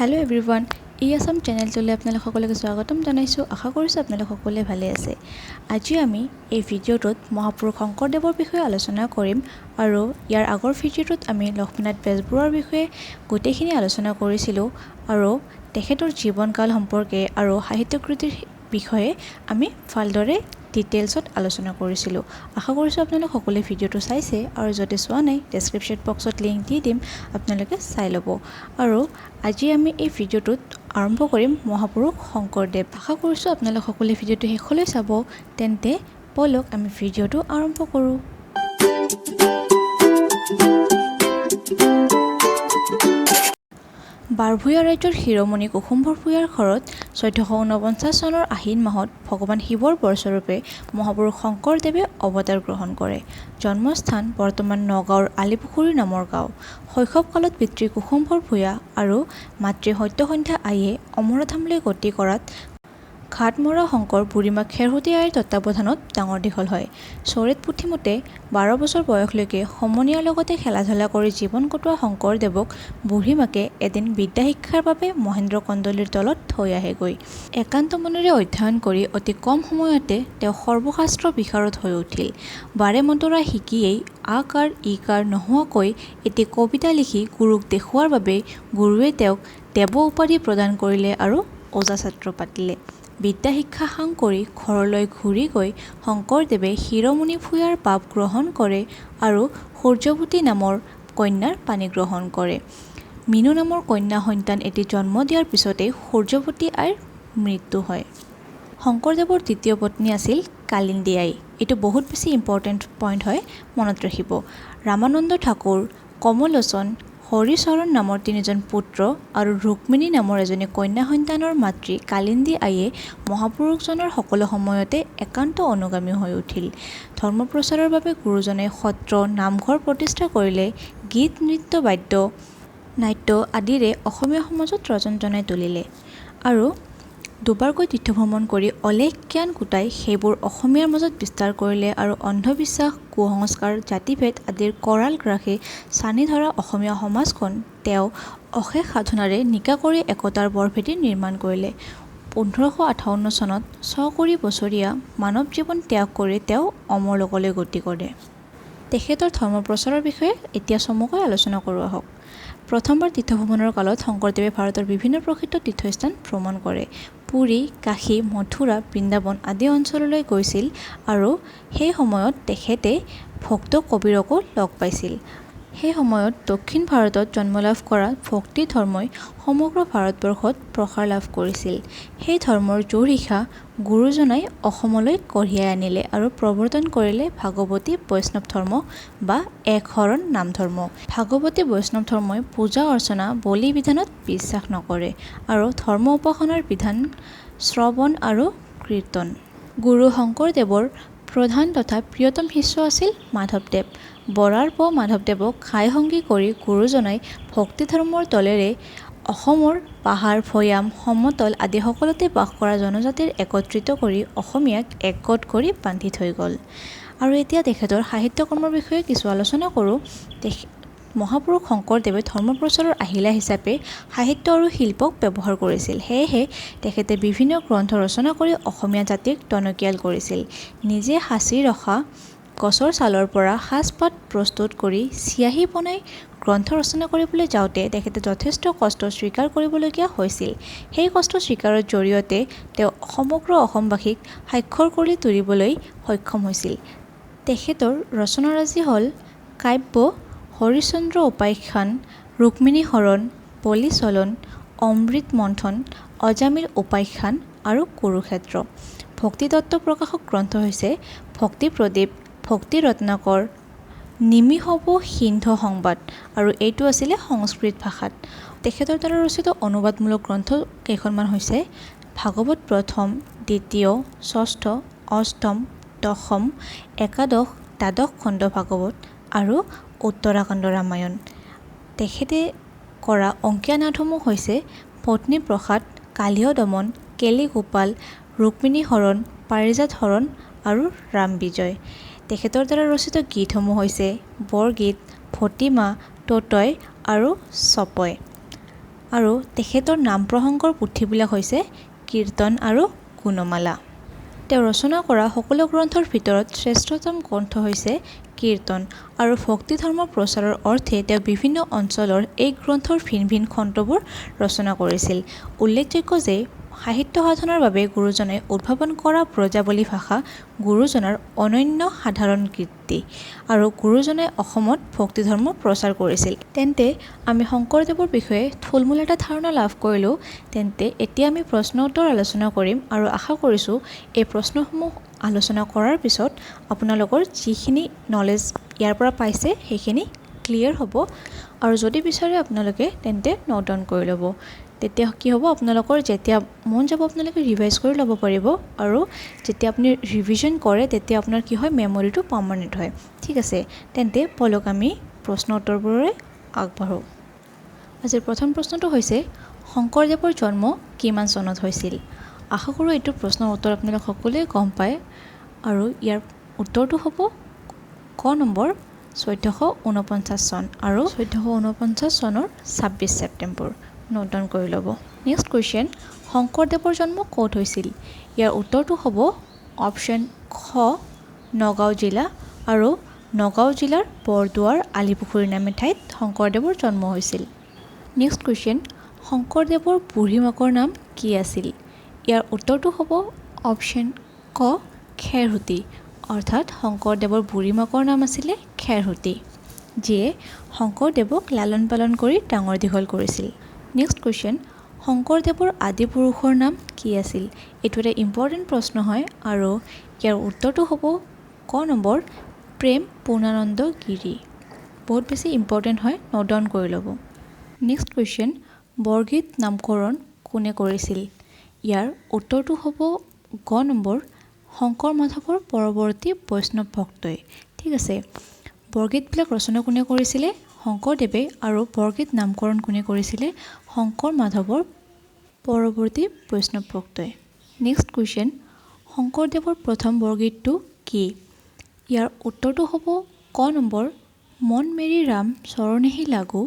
Hello' everyone, ই আছাম চেনেলটোলৈ আপোনালোক সকলোকে স্বাগতম জনাইছোঁ। আশা কৰিছোঁ আপোনালোক সকলোৱে ভালে আছে। আজি আমি এই ভিডিঅ'টোত মহাপুৰুষ শংকৰদেৱৰ বিষয়ে আলোচনা কৰিম আৰু ইয়াৰ আগৰ ভিডিঅ'টোত আমি লক্ষ্মীনাথ বেজবৰুৱাৰ বিষয়ে গোটেইখিনি আলোচনা কৰিছিলোঁ আৰু তেখেতৰ জীৱনকাল সম্পৰ্কে আৰু সাহিত্যকৃতিৰ বিষয়ে আমি ভালদৰে ডিটেইলছত আলোচনা কৰিছিলোঁ। আশা কৰিছোঁ আপোনালোক সকলোৱে ভিডিঅ'টো চাইছে আৰু যদি চোৱা নাই, ডেছক্ৰিপশ্যন বক্সত লিংক দি দিম, আপোনালোকে চাই ল'ব। আৰু আজি আমি এই ভিডিঅ'টোত আৰম্ভ কৰিম মহাপুৰুষ শংকৰদেৱ। আশা কৰিছোঁ আপোনালোক সকলোৱে ভিডিঅ'টো শেষলৈ চাব। তেন্তে ব'লক, আমি ভিডিঅ'টো আৰম্ভ কৰোঁ। বাৰভূঞা ৰাজ্যৰ শিৰোমণি কুসুম্বৰ ভূঞাৰ ঘৰত 1449 চনৰ আহিন মাহত ভগৱান শিৱৰ বৰস্বৰূপে মহাপুৰুষ শংকৰদেৱে অৱতাৰ গ্ৰহণ কৰে। জন্মস্থান বৰ্তমান নগাঁৱৰ আলিপুখুৰী নামৰ গাঁও। শৈশৱকালত পিতৃ কুসুম্বৰ ভূঞা আৰু মাতৃ সত্যসন্ধ্যা আইয়ে অমৰধামলৈ গতি কৰাত ঘাটমৰা শংকৰ বুঢ়ীমাক খেৰসূতী আইৰ তত্ত্বাৱধানত ডাঙৰ দীঘল হয়। চৰিত পুথিমতে 12 বছৰ বয়সলৈকে সমনীয়াৰ লগতে খেলা-ধূলা কৰি জীৱন কটোৱা শংকৰদেৱক বুঢ়ীমাকে এদিন বিদ্যা শিক্ষাৰ বাবে মহেন্দ্ৰ কন্দলীৰ তলত থৈ আহেগৈ। একান্ত মনেৰে অধ্যয়ন কৰি অতি কম সময়তে তেওঁ সৰ্বশাস্ত্ৰ বিশাৰদ হৈ উঠিল। বাৰেমতৰা শিকিয়েই আ-কাৰ ই-কাৰ নোহোৱাকৈ এটি কবিতা লিখি গুৰুক দেখুওৱাৰ বাবেই গুৰুৱে তেওঁক দেৱ উপাধি প্ৰদান কৰিলে আৰু ওজা ছাত্ৰ পাতিলে। বিদ্যা শিক্ষা সাং কৰি ঘৰলৈ ঘূৰি গৈ শংকৰদেৱে শিৰোমণি ভূঞাৰ বাপ গ্ৰহণ কৰে আৰু সূৰ্যৱতী নামৰ কন্যাৰ পাণিগ্ৰহণ কৰে। মিনু নামৰ কন্যা সন্তান এটি জন্ম দিয়াৰ পিছতেই সূৰ্যৱতী আইৰ মৃত্যু হয়। শংকৰদেৱৰ দ্বিতীয় পত্নী আছিল কালিন্দী আই। এইটো বহুত বেছি ইম্পৰ্টেণ্ট পইণ্ট হয়, মনত ৰাখিব। ৰামানন্দ ঠাকুৰ, কমলোচন, হৰিচৰণ নামৰ তিনিজন পুত্ৰ আৰু ৰুক্মিণী নামৰ এজনী কন্যা সন্তানৰ মাতৃ কালিন্দী আইয়ে মহাপুৰুষজনৰ সকলো সময়তে একান্ত অনুগামী হৈ উঠিল। ধৰ্ম প্ৰচাৰৰ বাবে গুৰুজনাই সত্ৰ, নামঘৰ প্ৰতিষ্ঠা কৰিলে। গীত, নৃত্য, বাদ্য, নাট্য আদিৰে অসমীয়া সমাজত ৰজনজনাই তুলিলে আৰু দুবাৰকৈ তীৰ্থভ্ৰমণ কৰি অলেখ জ্ঞান গোটাই সেইবোৰ অসমীয়াৰ মাজত বিস্তাৰ কৰিলে আৰু অন্ধবিশ্বাস, কুসংস্কাৰ, জাতিভেদ আদিৰ কৰাল গ্ৰাসে ছানি ধৰা অসমীয়া সমাজখন তেওঁ অশেষ সাধনাৰে নিকা কৰি একতাৰ বৰভেটি নিৰ্মাণ কৰিলে। 1558 চনত 26 বছৰীয়া মানৱ জীৱন ত্যাগ কৰি তেওঁ অমৰলোকলৈ গতি কৰে। তেখেতৰ ধৰ্ম প্ৰচাৰৰ বিষয়ে এতিয়া চমুকৈ আলোচনা কৰোঁ আহক। প্ৰথমবাৰ তীৰ্থভ্ৰমণৰ কালত শংকৰদেৱে ভাৰতৰ বিভিন্ন প্ৰসিদ্ধ তীৰ্থস্থান ভ্ৰমণ কৰে। পুৰী, কাশী, মথুৰা, বৃন্দাবন আদি অঞ্চললৈ গৈছিল আৰু সেই সময়ত তেখেতে ভক্ত কবীৰকো লগ পাইছিল। সেই সময়ত দক্ষিণ ভাৰতত জন্মলাভ কৰা ভক্তি ধৰ্মই সমগ্ৰ ভাৰতবৰ্ষত প্ৰসাৰ লাভ কৰিছিল। সেই ধৰ্মৰ জোঁৰ শিখা গুৰুজনাই অসমলৈ কঢ়িয়াই আনিলে আৰু প্ৰৱৰ্তন কৰিলে ভাগৱতী বৈষ্ণৱ ধৰ্ম বা একশৰণ নামধৰ্ম। ভাগৱতী বৈষ্ণৱ ধৰ্মই পূজা অৰ্চনা, বলি বিধানত বিশ্বাস নকৰে আৰু ধৰ্ম উপাসনাৰ বিধান শ্ৰৱণ আৰু কীৰ্তন। গুৰু শংকৰদেৱৰ প্ৰধান তথা প্ৰিয়তম শিষ্য আছিল মাধৱদেৱ। বৰাৰ প মাধৱদেৱক ঘাই সংগী কৰি গুৰুজনাই ভক্তি ধৰ্মৰ দলেৰে অসমৰ পাহাৰ ভৈয়াম সমতল আদি সকলোতে বাস কৰা জনজাতিৰ একত্ৰিত কৰি অসমীয়াক একগোট কৰি বান্ধি থৈ গ'ল। আৰু এতিয়া তেখেতৰ সাহিত্যকৰ্মৰ বিষয়ে কিছু আলোচনা কৰোঁ। মহাপুৰুষ শংকৰদেৱে ধৰ্ম প্ৰচাৰৰ আহিলা হিচাপে সাহিত্য আৰু শিল্পক ব্যৱহাৰ কৰিছিল। সেয়েহে তেখেতে বিভিন্ন গ্ৰন্থ ৰচনা কৰি অসমীয়া জাতিক টনকিয়াল কৰিছিল। নিজে সাঁচি ৰখা গছৰ ছালৰ পৰা সাজপাত প্ৰস্তুত কৰি চিয়াহী বনাই গ্ৰন্থ ৰচনা কৰিবলৈ যাওঁতে তেখেতে যথেষ্ট কষ্ট স্বীকাৰ কৰিবলগীয়া হৈছিল। সেই কষ্ট স্বীকাৰৰ জৰিয়তে তেওঁ সমগ্ৰ অসমবাসীক সাক্ষৰ কৰি তুলিবলৈ সক্ষম হৈছিল। তেখেতৰ ৰচনাৰাজি হ'ল কাব্য হৰিশ্চন্দ্ৰ উপাখ্যান, ৰুক্মিণী হৰণ, বলিছলন, অমৃত মন্থন, অজামিল উপাখ্যান আৰু কুৰুক্ষেত্ৰ। ভক্তিতত্ত্ব প্ৰকাশক গ্ৰন্থ হৈছে ভক্তি প্ৰদীপ, ভক্তি ৰত্নাকৰ, নিমিষব সিন্ধ সংবাদ আৰু এইটো আছিলে সংস্কৃত ভাষাত। তেখেতৰ দ্বাৰা ৰচিত অনুবাদমূলক গ্ৰন্থ কেইখনমান হৈছে ভাগৱত প্ৰথম, দ্বিতীয়, ষষ্ঠ, অষ্টম, দশম, একাদশ, দ্বাদশ খণ্ড ভাগৱত আৰু উত্তৰাখণ্ড ৰামায়ণ। তেখেতে কৰা অংকীয়া নাটসমূহ হৈছে পত্নী প্ৰসাদ, কালীয় দমন, কেলিগোপাল, ৰুক্মিণী হৰণ, পাৰিজাত হৰণ আৰু ৰাম বিজয়। তেখেতৰ দ্বাৰা ৰচিত গীতসমূহ হৈছে বৰগীত, ভটিমা, ট'টয় আৰু চপয়। আৰু তেখেতৰ নাম প্ৰসংগৰ পুথিবিলাক হৈছে কীৰ্তন আৰু গুণমালা। তেওঁ ৰচনা কৰা সকলো গ্ৰন্থৰ ভিতৰত শ্ৰেষ্ঠতম গ্ৰন্থ হৈছে কীৰ্তন আৰু ভক্তি ধৰ্ম প্ৰচাৰৰ অৰ্থে তেওঁ বিভিন্ন অঞ্চলৰ এই গ্ৰন্থৰ ভিন ভিন খণ্ডবোৰ ৰচনা কৰিছিল। উল্লেখযোগ্য যে সাহিত্য সাধনাৰ বাবে গুৰুজনাই উদ্ভাৱন কৰা ব্ৰজাৱলী ভাষা গুৰুজনাৰ অনন্য সাধাৰণ কীৰ্তি আৰু গুৰুজনাই অসমত ভক্তি ধৰ্ম প্ৰচাৰ কৰিছিল। তেন্তে আমি শংকৰদেৱৰ বিষয়ে থুলমূল এটা ধাৰণা লাভ কৰিলোঁ। তেন্তে এতিয়া আমি প্ৰশ্ন উত্তৰ আলোচনা কৰিম আৰু আশা কৰিছোঁ এই প্ৰশ্নসমূহ আলোচনা কৰাৰ পিছত আপোনালোকৰ যিখিনি নলেজ ইয়াৰ পৰা পাইছে সেইখিনি ক্লিয়াৰ হ'ব আৰু যদি বিচাৰে আপোনালোকে তেন্তে নোট ডাউন কৰি ল'ব। তেতিয়া কি হ'ব, আপোনালোকৰ যেতিয়া মন যাব আপোনালোকে ৰিভাইজ কৰি ল'ব পাৰিব আৰু যেতিয়া আপুনি ৰিভিজন কৰে তেতিয়া আপোনাৰ কি হয়, মেমৰিটো পাৰ্মানেণ্ট হয়। ঠিক আছে, তেন্তে ব'লক আমি প্ৰশ্ন উত্তৰবোৰৰে আগবাঢ়োঁ। আজিৰ প্ৰথম প্ৰশ্নটো হৈছে শংকৰদেৱৰ জন্ম কিমান চনত হৈছিল? আশা কৰোঁ এইটো প্ৰশ্নৰ উত্তৰ আপোনালোক সকলোৱে গম পায় আৰু ইয়াৰ উত্তৰটো হ'ব ক নম্বৰ 1449 চন আৰু 1449 চনৰ 26 ছেপ্টেম্বৰ। নোট ডাউন কৰি ল'ব। নেক্সট কুৱেশ্যন, শংকৰদেৱৰ জন্ম ক'ত হৈছিল? ইয়াৰ উত্তৰটো হ'ব অপশ্যন খ, নগাঁও জিলা আৰু নগাঁও জিলাৰ বৰদুৱাৰ আলিপুখুৰী নামে ঠাইত শংকৰদেৱৰ জন্ম হৈছিল। নেক্সট কুৱেশ্যন, শংকৰদেৱৰ বুঢ়ী মাকৰ নাম কি আছিল? ইয়াৰ উত্তৰটো হ'ব অপশ্যন ক, খেৰসূতী। অৰ্থাৎ শংকৰদেৱৰ বুঢ়ী মাকৰ নাম আছিলে খেৰসূতী, যিয়ে শংকৰদেৱক লালন পালন কৰি ডাঙৰ দীঘল কৰিছিল। নেক্সট কুৱেশ্যন, শংকৰদেৱৰ আদি পুৰুষৰ নাম কি আছিল? এইটো এটা ইম্পৰ্টেণ্ট প্ৰশ্ন হয় আৰু ইয়াৰ উত্তৰটো হ'ব ক নম্বৰ প্ৰেম পূৰ্ণানন্দ গিৰি। বহুত বেছি ইম্পৰ্টেণ্ট হয়, নোট ডাউন কৰি ল'ব। নেক্সট কুৱেশ্যন, বৰগীত নামকৰণ কোনে কৰিছিল? ইয়াৰ উত্তৰটো হ'ব গ নম্বৰ শংকৰ মাধৱৰ পৰৱৰ্তী বৈষ্ণৱ ভক্তই। ঠিক আছে, বৰগীতবিলাক ৰচনা কোনে কৰিছিলে? শংকৰদেৱে। আৰু বৰগীত নামকৰণ কোনে কৰিছিলে? শংকৰ মাধৱৰ পৰৱৰ্তী বৈষ্ণৱ ভক্তই। নেক্সট কুৱেশ্যন, শংকৰদেৱৰ প্ৰথম বৰগীতটো কি? ইয়াৰ উত্তৰটো হ'ব ক নম্বৰ মন মেৰি ৰাম চৰণেহি লাগো।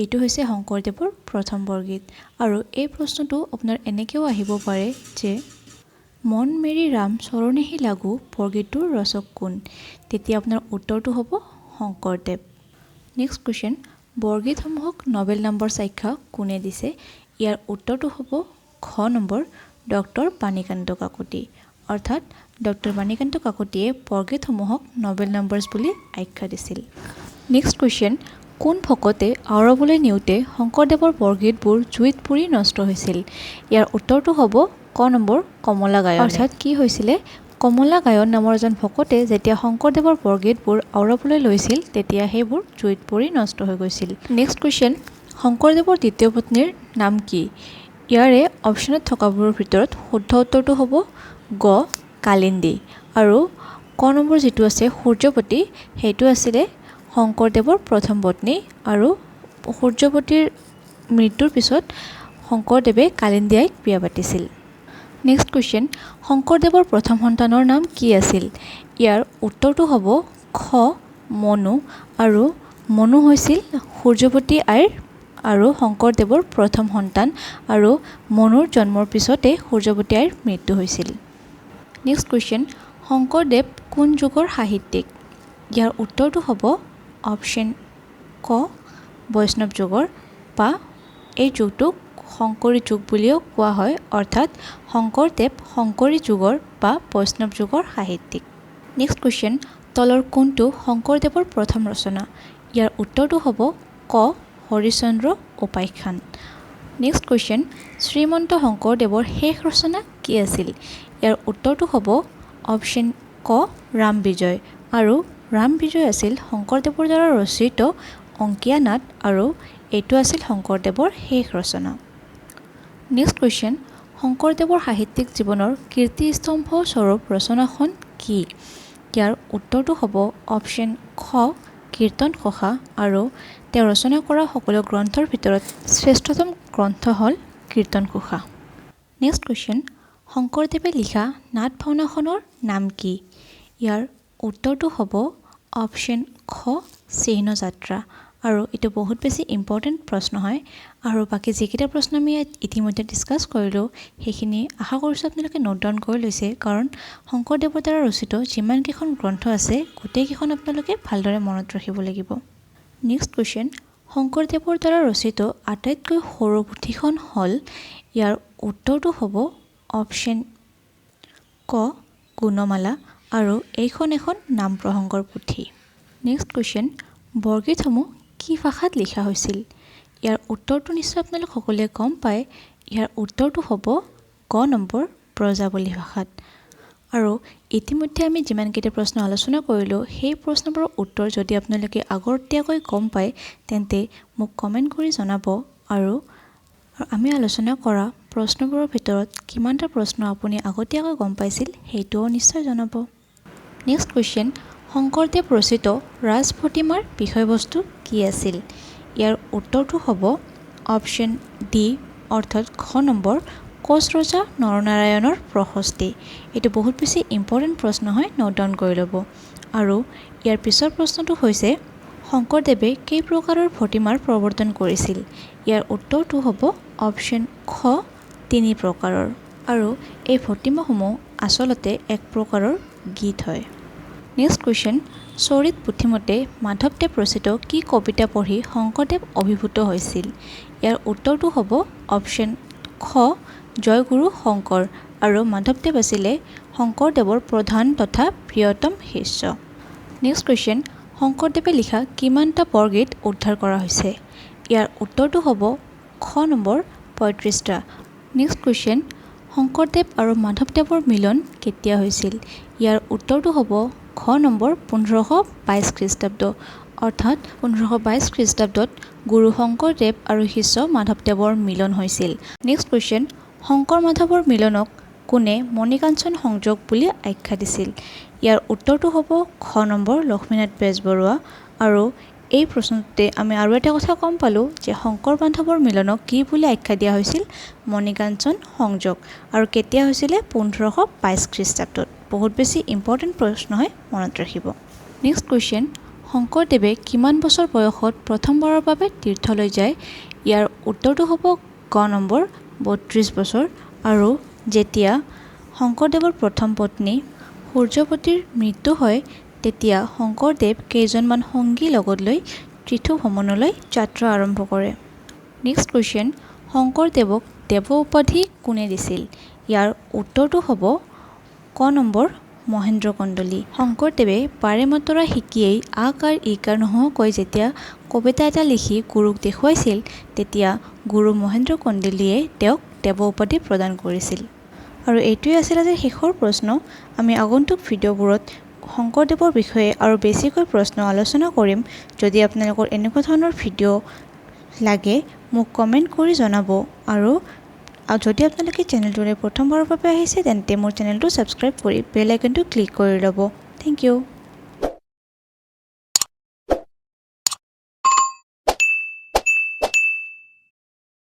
এইটো হৈছে শংকৰদেৱৰ প্ৰথম বৰগীত। আৰু এই প্ৰশ্নটো আপোনাৰ এনেকৈও আহিব পাৰে যে মন মেৰি ৰাম চৰণেহি লাগো বৰগীতটোৰ ৰচক কোন? তেতিয়া আপোনাৰ উত্তৰটো হ'ব শংকৰদেৱ। নেক্সট কুৱেশ্যন, বৰগীতসমূহক নবেল নম্বৰ আখ্যা কোনে দিছে? ইয়াৰ উত্তৰটো হ'ব ঘ নম্বৰ ডক্টৰ বাণীকান্ত কাকতি। অৰ্থাৎ ডক্টৰ বাণীকান্ত কাকতিয়ে বৰগীতসমূহক নবেল নম্বৰ্ছ বুলি আখ্যা দিছিল। নেক্সট কুৱেশ্যন, কোন ভকতে আওৰাবলৈ নিওঁতে শংকৰদেৱৰ বৰগীতবোৰ জুইত পুৰি নষ্ট হৈছিল? ইয়াৰ উত্তৰটো হ'ব ক নম্বৰ কমলা গায়ন। অৰ্থাৎ কি হৈছিলে, কমলা গায়ন নামৰ এজন ভকতে যেতিয়া শংকৰদেৱৰ বৰগীতবোৰ আওৰাবলৈ লৈছিল তেতিয়া সেইবোৰ জুইত পৰি নষ্ট হৈ গৈছিল। নেক্সট কুৱেশ্যন, শংকৰদেৱৰ দ্বিতীয় পত্নীৰ নাম কি? ইয়াৰে অপশ্যনত থকাবোৰৰ ভিতৰত শুদ্ধ উত্তৰটো হ'ব গ কালিন্দী। আৰু ক নম্বৰ যিটো আছে সূৰ্যপতি, সেইটো আছিলে শংকৰদেৱৰ প্ৰথম পত্নী আৰু সূৰ্যপতিৰ মৃত্যুৰ পিছত শংকৰদেৱে কালিন্দী আইক বিয়া পাতিছিল। নেক্সট কুৱেশ্যন, শংকৰদেৱৰ প্ৰথম সন্তানৰ নাম কি আছিল? ইয়াৰ উত্তৰটো হ'ব খ মনু। আৰু মনু হৈছিল সূৰ্যপতি আইৰ আৰু শংকৰদেৱৰ প্ৰথম সন্তান আৰু মনুৰ জন্মৰ পিছতে সূৰ্যপতি আইৰ মৃত্যু হৈছিল। নেক্সট কুৱেশ্যন, শংকৰদেৱ কোন যুগৰ সাহিত্যিক? ইয়াৰ উত্তৰটো হ'ব অপশ্যন ক বৈষ্ণৱ যুগৰ বা এই যুগটোক শংকৰী যুগ বুলিও কোৱা হয়। অৰ্থাৎ শংকৰদেৱ শংকৰী যুগৰ বা বৈষ্ণৱ যুগৰ সাহিত্যিক। নেক্সট কুৱেশ্যন, তলৰ কোনটো শংকৰদেৱৰ প্ৰথম ৰচনা? ইয়াৰ উত্তৰটো হ'ব ক হৰিশ্চন্দ্ৰ উপাখ্যান। নেক্সট কুৱেশ্যন, শ্ৰীমন্ত শংকৰদেৱৰ শেষ ৰচনা কি আছিল? ইয়াৰ উত্তৰটো হ'ব অপশ্যন ক ৰাম বিজয়। আৰু ৰাম বিজয় আছিল শংকৰদেৱৰ দ্বাৰা ৰচিত অংকীয়া নাট আৰু এইটো আছিল শংকৰদেৱৰ শেষ ৰচনা। নেক্সট কুৱেশ্যন, শংকৰদেৱৰ সাহিত্যিক জীৱনৰ কীৰ্তিস্তম্ভ স্বৰূপ ৰচনাখন কি? ইয়াৰ উত্তৰটো হ'ব অপশ্যন খ কীৰ্তন ঘোষা। আৰু তেওঁ ৰচনা কৰা সকলো গ্ৰন্থৰ ভিতৰত শ্ৰেষ্ঠতম গ্ৰন্থ হ'ল কীৰ্তন ঘোষা। নেক্সট কুৱেশ্যন, শংকৰদেৱে লিখা নাট ভাওনাখনৰ নাম কি? ইয়াৰ উত্তৰটো হ'ব অপশ্যন খ চিহ্নযাত্ৰা। আৰু এইটো বহুত বেছি ইম্পৰ্টেণ্ট প্ৰশ্ন হয় আৰু বাকী যিকেইটা প্ৰশ্ন আমি ইয়াত ইতিমধ্যে ডিছকাছ কৰিলোঁ, সেইখিনি আশা কৰিছোঁ আপোনালোকে নোট ডাউন কৰি লৈছে, কাৰণ শংকৰদেৱৰ দ্বাৰা ৰচিত যিমানকেইখন গ্ৰন্থ আছে গোটেইকেইখন আপোনালোকে ভালদৰে মনত ৰাখিব লাগিব। নেক্সট কুৱেশ্যন, শংকৰদেৱৰ দ্বাৰা ৰচিত আটাইতকৈ সৰু পুথিখন হ'ল? ইয়াৰ উত্তৰটো হ'ব অপশ্যন ক, গুণমালা, আৰু এইখন এখন নাম প্ৰসংগৰ পুথি। নেক্সট কুৱেশ্যন, বৰগীতসমূহ কি ভাষাত লিখা হৈছিল? ইয়াৰ উত্তৰটো নিশ্চয় আপোনালোক সকলোৱে গম পায়। ইয়াৰ উত্তৰটো হ'ব গ নম্বৰ, ব্ৰজাৱলী ভাষাত। আৰু ইতিমধ্যে আমি যিমানকেইটা প্ৰশ্ন আলোচনা কৰিলোঁ, সেই প্ৰশ্নবোৰৰ উত্তৰ যদি আপোনালোকে আগতীয়াকৈ গম পায়, তেন্তে মোক কমেণ্ট কৰি জনাব। আৰু আমি আলোচনা কৰা প্ৰশ্নবোৰৰ ভিতৰত কিমানটা প্ৰশ্ন আপুনি আগতীয়াকৈ গম পাইছিল, সেইটোও নিশ্চয় জনাব। নেক্সট কুৱেশ্যন, শংকৰদেৱ ৰচিত ৰাজ প্ৰতিমাৰ বিষয়বস্তু কি আছিল? ইয়াৰ উত্তৰটো হ'ব অপশ্যন ডি, অৰ্থাৎ খ নম্বৰ, কোচ ৰজা নৰনাৰায়ণৰ প্ৰশস্তি। এইটো বহুত বেছি ইম্পৰ্টেণ্ট প্ৰশ্ন হয়, নোট ডাউন কৰি ল'ব। আৰু ইয়াৰ পিছৰ প্ৰশ্নটো হৈছে, শংকৰদেৱে কেই প্ৰকাৰৰ প্ৰতিমাৰ প্ৰৱৰ্তন কৰিছিল? ইয়াৰ উত্তৰটো হ'ব অপশ্যন খ, 3 প্ৰকাৰৰ। আৰু এই প্ৰতিমাসমূহ আচলতে এক প্ৰকাৰৰ গীত হয়। নেক্সট কুৱেশ্যন, চৰিত পুথিমতে মাধৱদেৱ ৰচিত কি কবিতা পঢ়ি শংকৰদেৱ অভিভূত হৈছিল? ইয়াৰ উত্তৰটো হ'ব অপশ্যন খ, জয়গুৰু শংকৰ। আৰু মাধৱদেৱ আছিলে শংকৰদেৱৰ প্ৰধান তথা প্ৰিয়তম শিষ্য। নেক্সট কুৱেশ্যন, শংকৰদেৱে লিখা কিমানটা বৰগীত উদ্ধাৰ কৰা হৈছে? ইয়াৰ উত্তৰটো হ'ব খ নম্বৰ, 35টা। নেক্সট কুৱেশ্যন, শংকৰদেৱ আৰু মাধৱদেৱৰ মিলন কেতিয়া হৈছিল? ইয়াৰ উত্তৰটো হ'ব খ নম্বৰ, 1522 খ্ৰীষ্টাব্দ, অৰ্থাৎ 1522 খ্ৰীষ্টাব্দত গুৰু শংকৰদেৱ আৰু শিষ্য মাধৱদেৱৰ মিলন হৈছিল। নেক্সট কুৱেশ্যন, শংকৰ মাধৱৰ মিলনক কোনে মণিকাঞ্চন সংযোগ বুলি আখ্যা দিছিল? ইয়াৰ উত্তৰটো হ'ব খ নম্বৰ, লক্ষ্মীনাথ বেজবৰুৱা। আৰু এই প্ৰশ্নটোতে আমি আৰু এটা কথা গম পালোঁ যে শংকৰ মাধৱৰ মিলনক কি বুলি আখ্যা দিয়া হৈছিল? মণিকাঞ্চন সংযোগ। আৰু কেতিয়া হৈছিলে? 1522 খ্ৰীষ্টাব্দত। বহুত বেছি ইম্পৰ্টেণ্ট প্ৰশ্ন হয়, মনত ৰাখিব। নেক্সট কুৱেশ্যন, শংকৰদেৱে কিমান বছৰ বয়সত প্ৰথমবাৰৰ বাবে তীৰ্থলৈ যায়? ইয়াৰ উত্তৰটো হ'ব গ নম্বৰ, 32 বছৰ। আৰু যেতিয়া শংকৰদেৱৰ প্ৰথম পত্নী সূৰ্যৱতীৰ মৃত্যু হয়, তেতিয়া শংকৰদেৱ কেইজনমান সংগী লগত লৈ তীৰ্থ ভ্ৰমণলৈ যাত্ৰা আৰম্ভ কৰে। নেক্সট কুৱেশ্যন, শংকৰদেৱক দেৱ উপাধি কোনে দিছিল? ইয়াৰ উত্তৰটো হ'ব ক নম্বৰ, মহেন্দ্ৰ কন্দলী। শংকৰদেৱে বাৰে মাতৰা শিকিয়েই আকাৰ ইকাৰ নোহোৱাকৈ যেতিয়া কবিতা এটা লিখি গুৰুক দেখুৱাইছিল, তেতিয়া গুৰু মহেন্দ্ৰ কন্দলীয়ে তেওঁক দেৱ উপাধি প্ৰদান কৰিছিল। আৰু এইটোৱে আছিল আজিৰ শেষৰ প্ৰশ্ন। আমি আগন্তুক ভিডিঅ'বোৰত শংকৰদেৱৰ বিষয়ে আৰু বেছিকৈ প্ৰশ্ন আলোচনা কৰিম। যদি আপোনালোকৰ এনেকুৱা ধৰণৰ ভিডিঅ' লাগে, মোক কমেণ্ট কৰি জনাব। আৰু যদি আপোনালোকে চেনেলটোলৈ প্ৰথমবাৰৰ বাবে আহিছে, তেন্তে মোৰ চেনেলটো ছাবস্ক্ৰাইব কৰি বেল আইকনটো ক্লিক কৰি ল'ব। Thank you.